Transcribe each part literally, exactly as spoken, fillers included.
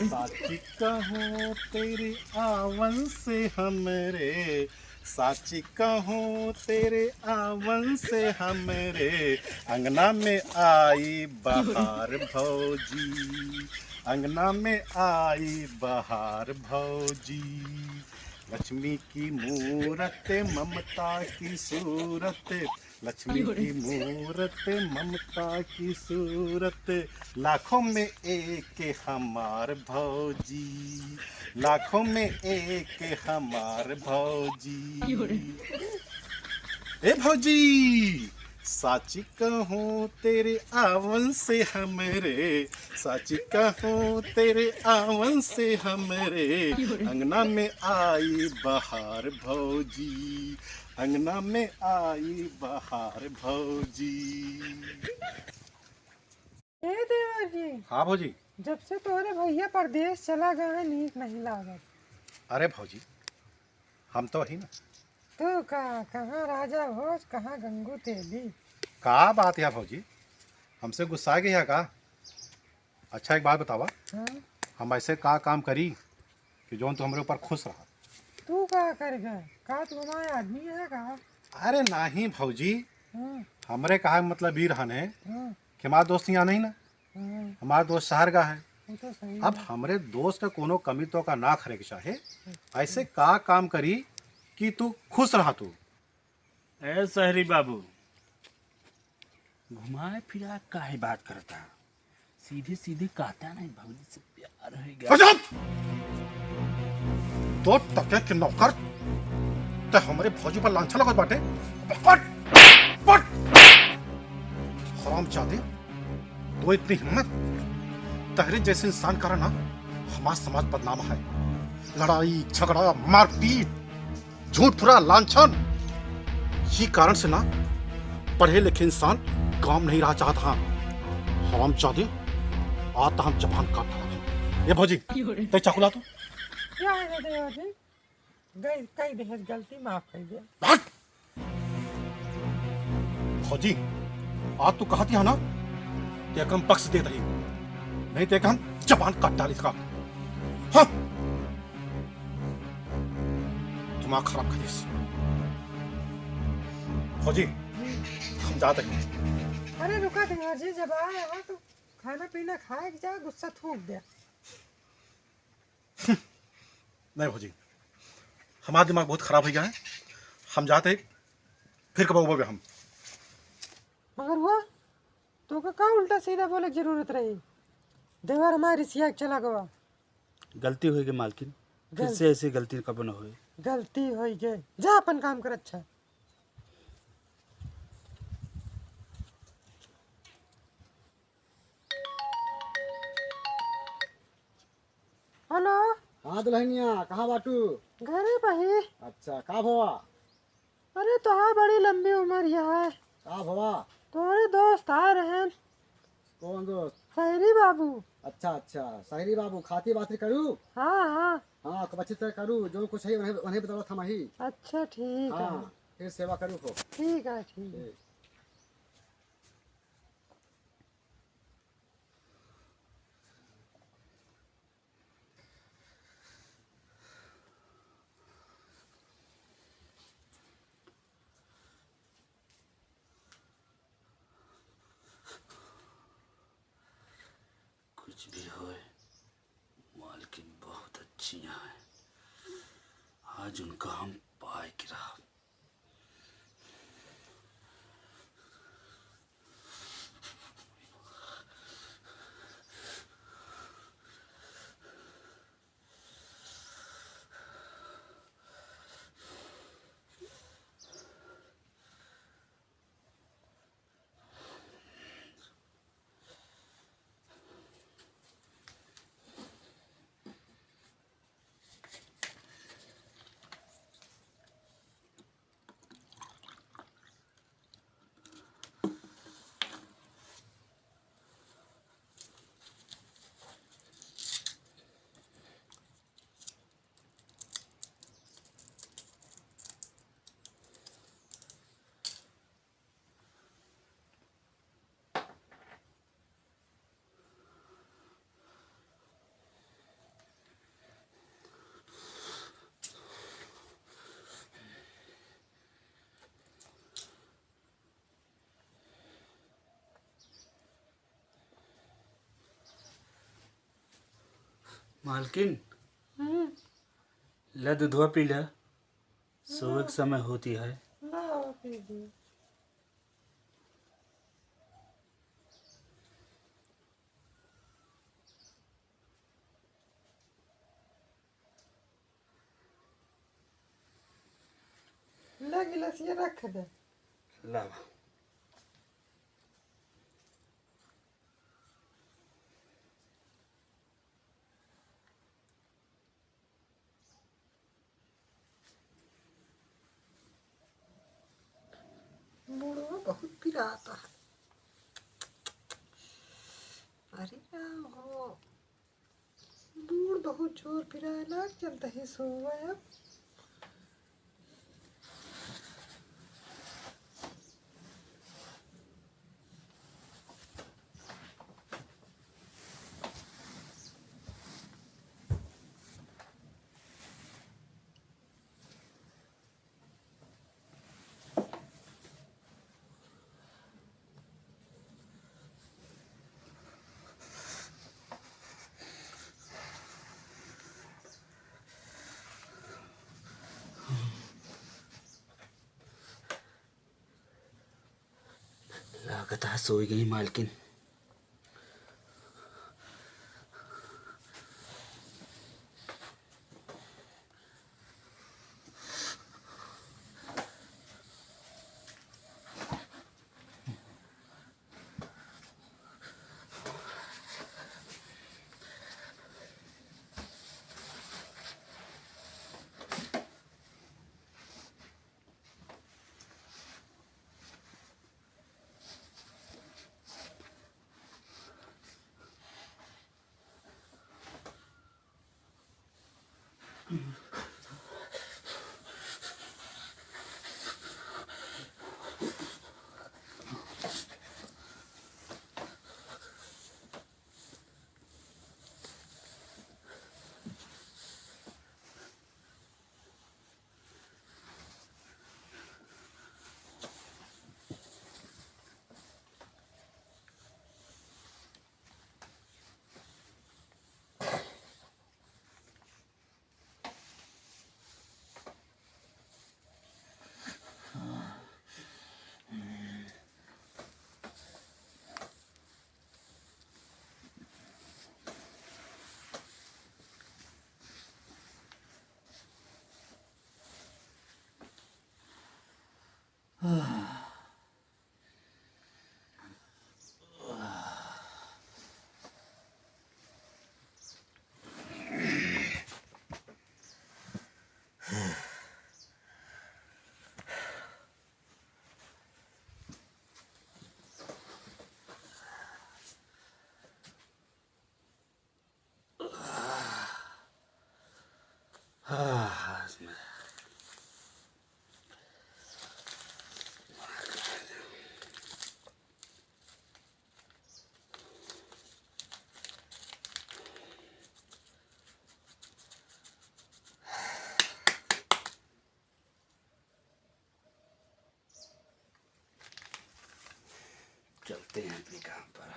साची कहूँ तेरे आवन से हमरे, साची कहूँ तेरे आवन से हमरे, अंगना में आई बहार भौजी, अंगना में आई बहार भौजी। लक्ष्मी की मूरत, ममता की सूरत, लक्ष्मी की मूरत, ममता की सूरत, लाखों में एक हमार भौजी, लाखों में एक हमार भौजी। ए भौजी, साची कहूँ तेरे आवन से हमरे, साची कहूँ तेरे आवन से हमरे, अंगना में आई बहार भौजी, अंगना में आई बहार भौजी। ए देवर जी, हाँ भौजी। जब से तोहरे भैया परदेस चला गए हैं, नीक नहीं लागत। अरे भौजी, हम तो ही ना। तू का, कहाँ राजा भोज, कहाँ गंगू तेली। का बात है भौजी, हमसे गुस्सा गई है का? अच्छा, एक बात बतावा, हाँ? हम ऐसे का काम करी कि जौन तू हमरे ऊपर खुश रहा? तू का करबे? का तू हमारे आदमी है का? अरे नहीं भौजी, हाँ। हमरे कहा मतलब ई रहन है हाँ। कि हमार दोस्त यहाँ नहीं ना, हाँ। हमार दोस्त शहर का है। वो तो सही अब है। हमरे दोस्त का कोनो कमी तो का ना करे के चाहे। अच्छा। ऐसे का काम करी कि तू खुश रहा तू? ए शहरी बाबू, घुमाए फिरा काहे बात करता? सीधे सीधे कहता नहीं, भौजी से प्यार है गा। अरे चुप! दो टके के नौकर, ते हमरे भौजी पर लांछन लगत बाटे। पट! पट! हरामजादे, तो इतनी हिम्मत? तहरे जैसे इंसान कारण ना हमार समाज बदनाम है। लड़ाई, झगड़ा, मारपीट, झूठ फुरा लांछन, ये कारण से ना पढ़े लिखे इंसान काम नहीं रहा चाहत। हाँ, हरामजादे, आज तो हम जबान काट डाला। ये भौजी, तै चाकू ला तू। क्या है देवर जी? गई, कई देहज गलती, माफ कर दे। हट! भौजी, आज तू कहत है ना, तेका हम बख्श दे दही, नहीं तेका हम जबान काट डाली इसका। हाँ, दिमाग खराब कर दिस। भौजी, हम जात हैं। अरे रुका देवर जी, जब आए हो तो खाना पीना खाए के जा, गुस्सा थूक दे। नहीं भौजी, हमार दिमाग बहुत खराब हो गया है, हम जात हैं, फिर कब अउबे हम। मगर हुआ, तोका का उल्टा सीधा बोले के जरूरत रही? देवर हमार रिसिया के चला गवा। गलती होइ गई मालकिन, फिर गल- से ऐसी गलती कबो न होए। गलती होइ गई, जा अपन काम कर। अच्छा। हेलो। हाँ दुल्हनिया, कहाँ बाटू? घरे बही। अच्छा, का भवा? अरे तोहार बड़ी लंबी उमर यह है। का भवा? तोहरे दोस्त आए रहन। कौन दोस्त? शहरी बाबू। अच्छा अच्छा, शहरी बाबू, खाती बाती करू? हाँ हाँ। हाँ, खूब अच्छी तरह करू, जो कुछ है उन्हें, उन्हें बदौलत हम ही। अच्छा ठीक है। हाँ, फिर सेवा करू खूब। ठीक है, ठीक। ठीक। कुछ भी होए, मालकिन बहुत अच्छी हैं। आज उनका हम पाए के रहा। मालकिन, हम्म। ला दूधवा पी ला, सोवे के समय होती है। ला, पी ली। ला गिलासिया रख दे। लावा। मुड़वा बहुत पिराता है। अरे राम हो, मुड़ बहुत जोर पिराए लाग, चलता ही सोवा अब। लागत है सोई गई मालकिन। चलते हैं अपने काम पर।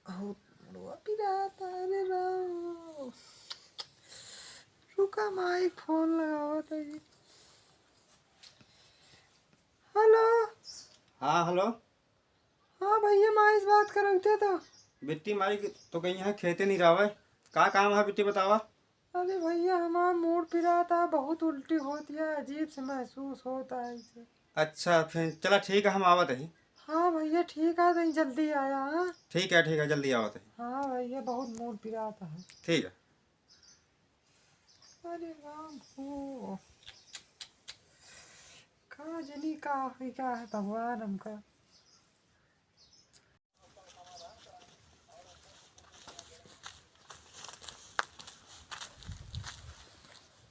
बहुत मुड़वा पिरात, अरे राम। रुका, माई फोन लगावत है। हेलो। हाँ, हेलो। हाँ भैया, माई से बात करौते तो। बिट्टी माई के तो कहीं यहाँ खेते नहीं रहवे। का काम है बिट्टी, बतावा? अरे भैया, हमार मूड़ पिराता, बहुत उल्टी होती है, अजीब से महसूस होता है इसे। अच्छा, फिर चला ठीक है, हम आवत ही। हाँ भैया, ठीक है, तनी जल्दी आया, हाँ? ठीक है, ठीक है, जल्दी आवत है। हाँ भैया, बहुत मूड़ पिरात है। ठीक है। अरे राम हो, का जनी का होई, का है भगवान हमका।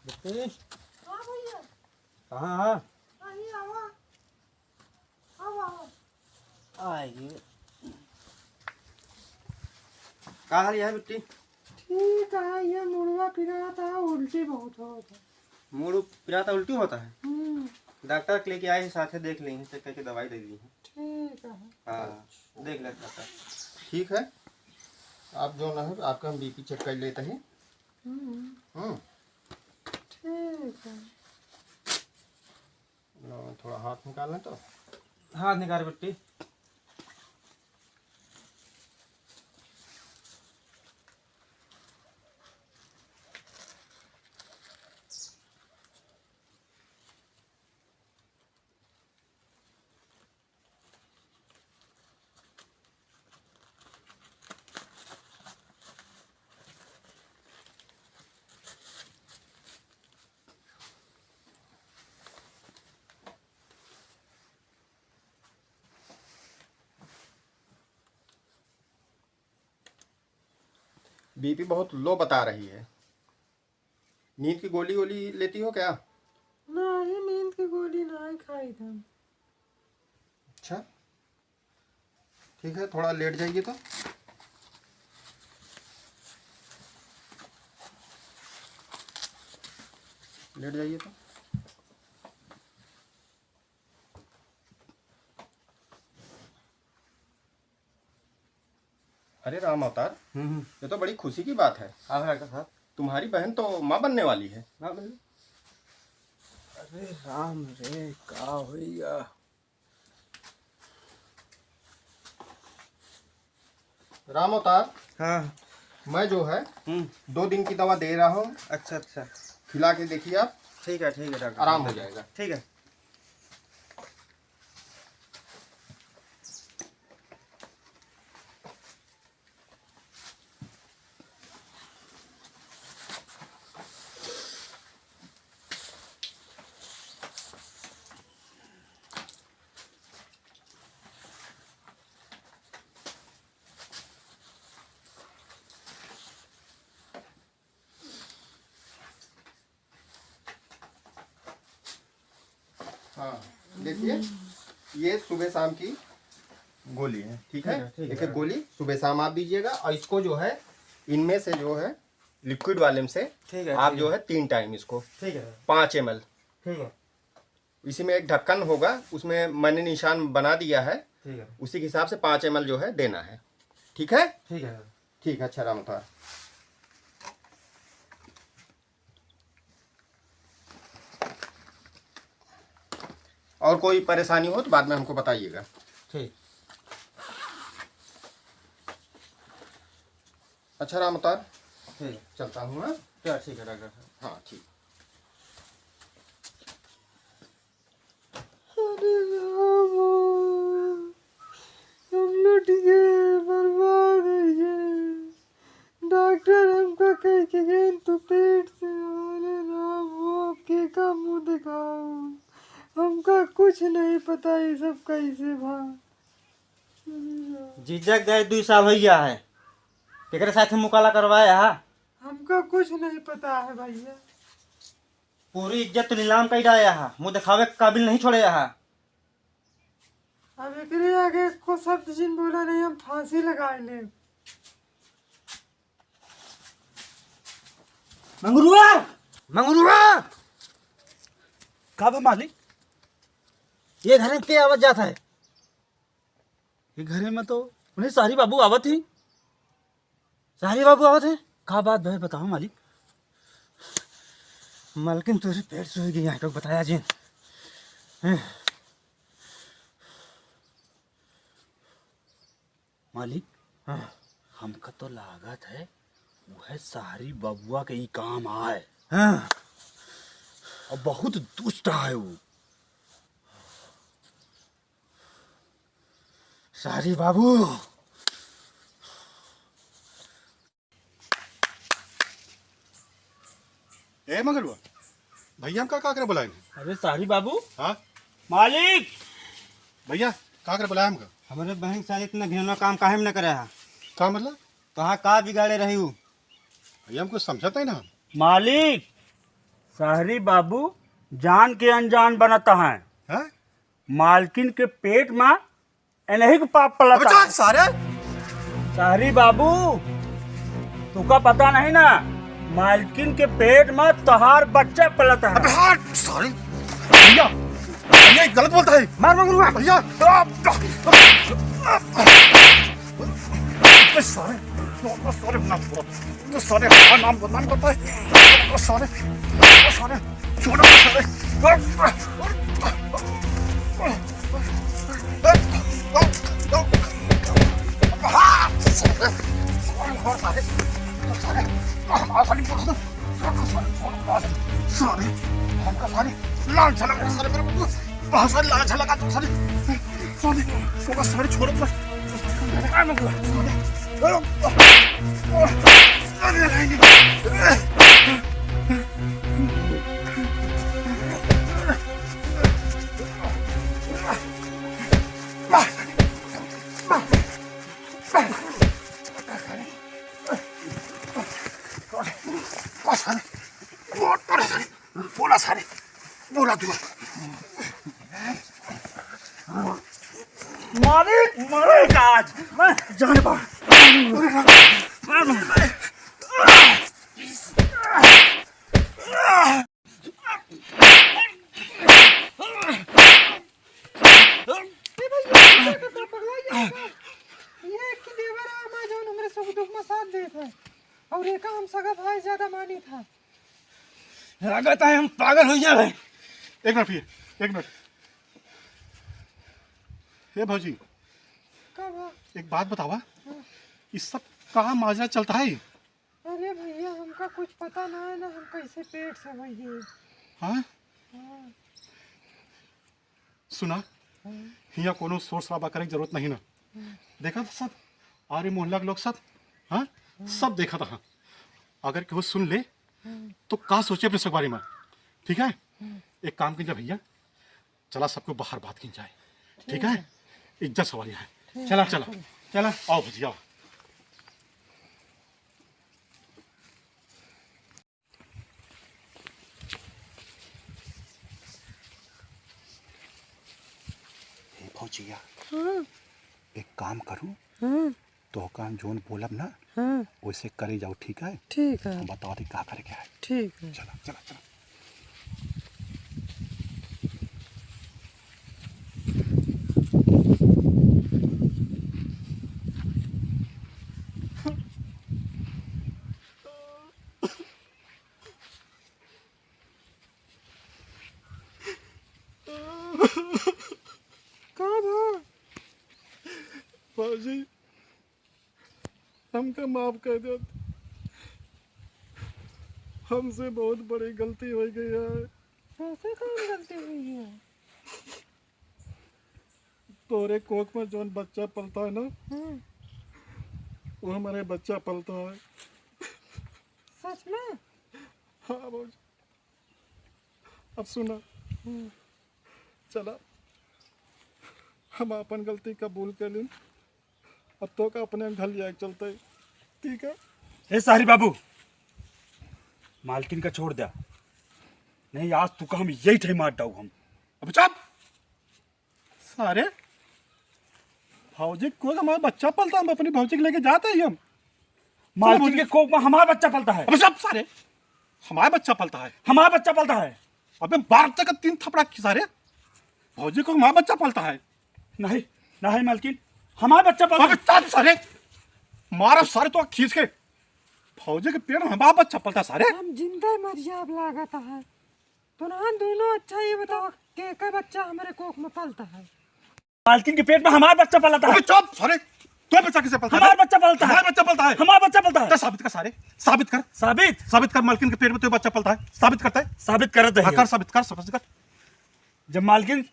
बिट्टी, हाँ भैया। कहाँ है? अही आवा। आवा, आवा। आइए। का हाल है बिट्टी? ठीक है, ये मुड़वा पिरात है, उल्टी बहुत होत है। मुड़ पिरात है, उल्टी होता है? हम्म। डॉक्टर के लेके आए हैं, साथे देख लेंगे, चेक करके दवाई दे दी है। ठीक है। हाँ, देख ले डॉक्टर। ठीक है, आप जो ना है, आपका हम बीपी चेक कर लेते हैं। हम्म। हम्म। ठीक है। लो, थोड़ा हाथ निकाल लें तो। हाथ निकाल बिट्टी। बीपी बहुत लो बता रही है। नींद की गोली वोली लेती हो क्या? नहीं, नींद की गोली नहीं खाई था। अच्छा, ठीक है, थोड़ा लेट जाइए तो। लेट जाइए तो। अरे राम अवतार, हम्म, हम्म। ये तो बड़ी खुशी की बात है। हाँ, हाँ, हाँ। तुम्हारी बहन तो माँ बनने वाली है। हाँ, बिल्कुल। अरे राम रे, का होइगा? राम अवतार, हाँ। मैं जो है, हम्म। दो दिन की दवा दे रहा हूँ। अच्छा, अच्छा। खिला के देखिए आप। ठीक है, ठीक है डॉक्टर। आराम हो जाएगा। ठीक है। हाँ, देखिए, ये सुबह शाम की गोली है, ठीक है? ठीक है, ठीक है। एक एक गोली सुबह शाम आप दीजिएगा, और इसको जो है, इनमें से जो है, लिक्विड वाले में से ठीक है, आप ठीक जो है। है, तीन टाइम इसको, ठीक है। पाँच एम एल, ठीक है। इसी में एक ढक्कन होगा, उसमें मैंने निशान बना दिया है, ठीक है। उसी के हिसाब से पाँच एम एल जो है, देना है, ठीक है? ठीक है। ठीक है, अच्छा राम था। और कोई परेशानी हो तो बाद में हमको बताइएगा। ठीक। अच्छा राम अवतार, ठीक। चलता हूँ, हाँ? चल, ठीक है डॉक्टर साहब। हाँ, ठीक। अरे राम, हम लुट गए, बर्बाद हो गए। डॉक्टर हमका कह के गए तू पेट से। अरे राम, वो अब केका मुँह दिखाओ, हमका कुछ नहीं पता ये सब कैसे भा। जीजा गए दुई साल हो गया है, केकरे साथे मुकाला करवाया है? हमका कुछ नहीं पता है भैया। पूरी इज्जत तो नीलाम कई डाया है, मुँह दिखावे के काबिल नहीं छोड़े है। अब एकरे आगे एको शब्द जिन बोला नहीं, हम फांसी लगाए ले। मंगरुआ, मंगरुआ, का बा मालिक? ये घर में के आवत जात है? ये घरे में तो उन्हें सारी बाबू आवत ही। सारी बाबू आवत है? का बात भाई बताओ मालिक। मलकिन तोरे पेट से हो गई है, तो बताया जिन। हैं? मालिक, हाँ। हमका तो लागत है, वह सारी बबुआ के ही काम आए। हाँ। और बहुत दुष्ट है वो। सारी बाबू। ए मंगरुआ, भैया हमका का करे बुलाए? अरे सारी बाबू। हाँ? मालिक! भैया, का करे बुलाए हमका? हमरे बहन के साथ इतना घिनौना काम काहे में न करे हा? का मतलब? कहाँ का बिगाड़े रही हूँ? भैया, हम कुछ समझत नहीं ना। मालिक, शहरी बाबू जान के अनजान बनत हैं। हैं? मालकिन के पेट में इन्हीं के पाप पलत अबे है। चल सारे। शहरी बाबू, तुका पता नहीं ना, मालकिन के पेट में तोहार बच्चा पलत है। अबे हट सारे। भैया, भैया, ये गलत बोलता है। मार मंगरुआ। भैया, अबे सारे, सारे ना छोड़ा। तो सारे हमारा नाम बदनाम करता है। तो सारे, तो सारे, छोड़ो तो सारे। हाँ, सारे, सारे, सारे, हमारा सारे बोल दो। सारे, सारे, हमका सारे लाल झलक, सारे मेरे को बहुत सारे लाल झलक, सारे, सारे, सारे छोड़ो, सारे। बोला सारे, बोला तू। मालिक, मालिक आज मैं जान पा। ए भैया, का करता पगला ये? ये एक ही देवर है, हमारा जौन हमरे सुख दुख में साथ देत है। और ये काम सगा भाई ज्यादा मानित है। लागत है हम पागल हो जाए। एक मिनट भैया, एक मिनट। हे भौजी, का बा? एक बात बतावा, हाँ। ये सब का माजरा चलता है? अरे भैया, हमका कुछ पता ना है ना, हम कैसे पेट से वही। हाँ? हाँ। सुना, हाँ। हियाँ कोनो शोर शराबा करे के जरूरत नहीं ना। हाँ। देखा था सब, आरे मोहल्ला के लोग सब, हाँ? हाँ। सब देखा था। अगर केहू सुन ले, हाँ। तो का सोचे अपने सब बारे में, ठीक है? हाँ। एक काम कीजिए भैया, चला सबको बाहर बात की जाए, ठीक ठीक है? है। इज्जत सवाल है। ठीक चला, है, चला, चलो। चला, आओ भैया, आओ। ए भौजिया, हाँ। एक काम करूँ, हाँ। तो काम जोन बोलब ना, हाँ। वैसे करे जाओ, ठीक है? ठीक है। हम बताओ थी का करे के है। ठीक है। चला, चला, चला। का बा? बाबूजी, हमका माफ कर दे। हमसे बहुत बड़ी गलती हो गई है। कैसे कौन गलती हुई है? तोरे कोख में जौन बच्चा पलता है ना, हम्म। वो हमारे बच्चा पलता है। सच में? हाँ बाबूजी। अब सुना, हम्म। चला, हम अपन गलती कबूल कर ली। अब तो का अपने घर लिया के चलते, ठीक है? ए सारी बाबू, मालकिन का छोड़ द्या, नहीं आज तू का हम यही ठे मार डाऊ हम। अब चुप! सारे, भौजी को हमारा बच्चा पलता, हम अपनी भौजी के लेके जाते ही हम। मालकिन के कोख में हमारा बच्चा पलता है। अबे चुप सारे, हमारा बच्चा पलता है। हमारा बच्चा पलता है। अबे मार तक तीन थपड़ा की सारे, भौजी को हमारा बच्चा पलता है। नहीं, नहीं मालकिन, हमारा बच्चा पलता अबे है। चुप सारे, मारा सारे तो खींच के, भौजी के पेट में हमारा बच्चा पलता है सारे। हम जिंदा मर जाब लागत है। तो ना दोनों अच्छा ये बताओ, के का बच्चा हमारे कोख में पलता है? मालकिन के पेट में हमार बच्चा पलता है। अबे चुप सारे, तो बच्चा किसे पलता है? हमार बच्चा पलता है। हमार बच्चा पलता है। हमार बच्चा पलता है। तो साबित कर सारे, साबित कर। साबित? साबित कर, मालकिन के पेट में तो बच्चा पलता है, साबित करता है। साबित करत है। हाँ, कर, साबित कर, साबित कर। जब मालकिन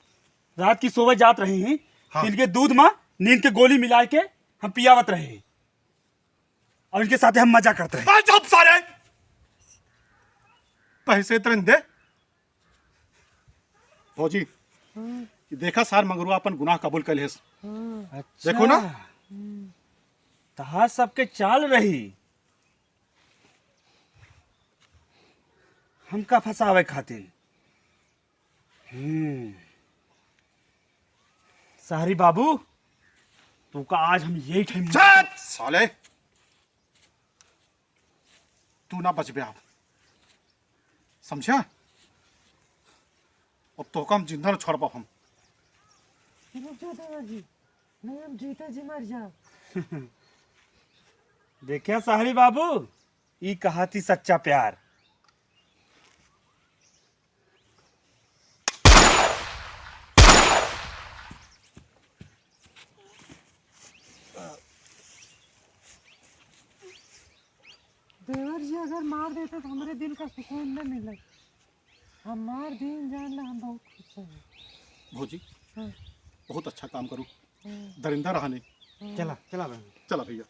रात की सोवे जात रही हैं, हाँ। तो इनके दूध में नींद के गोली मिलाए के हम पियावत रहे और इनके साथे हम मजा करत रहे। आ, चुप सारे, पैसे तुरंत दे। भौजी, हाँ। देखा सार मंगरुआ अपन गुनाह कबूल कर लेस। हाँ। अच्छा। देखो ना। तहार सबके चाल रही हमका फंसावे खातिर। हम्म। शहरी बाबू, तू का आज हम यही ठे चुप साले, तू ना बचबे आप, समझा? अब तोहका हम जिंदा न छोड़ पाब हम। रुक जा देवर जी, नहीं हम जीते जी मर जाब। देखिया शहरी बाबू, ई कहा थी सच्चा प्यार। देवर जी अगर मार देते तो हमरे दिल का सुकून न मिले। हम मार दीन जान ला, हम बहुत खुश हैं। भौजी, हाँ। बहुत अच्छा काम करू। हाँ। दरिंदा रहा नहीं। हाँ। चला, चला बहन। चला भैया।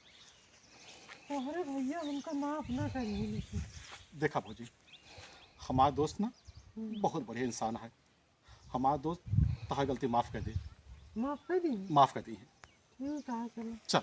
तोहरे भैया हमका माफ ना करिए लेकिन। देखा भौजी, हमार दोस्त ना हम्म। बहुत बढ़िया इंसान है। हमार दोस्त तहार गलती माफ कर दे। माफ कर दी? माफ कर दी है। ठीक है, चलो। चल।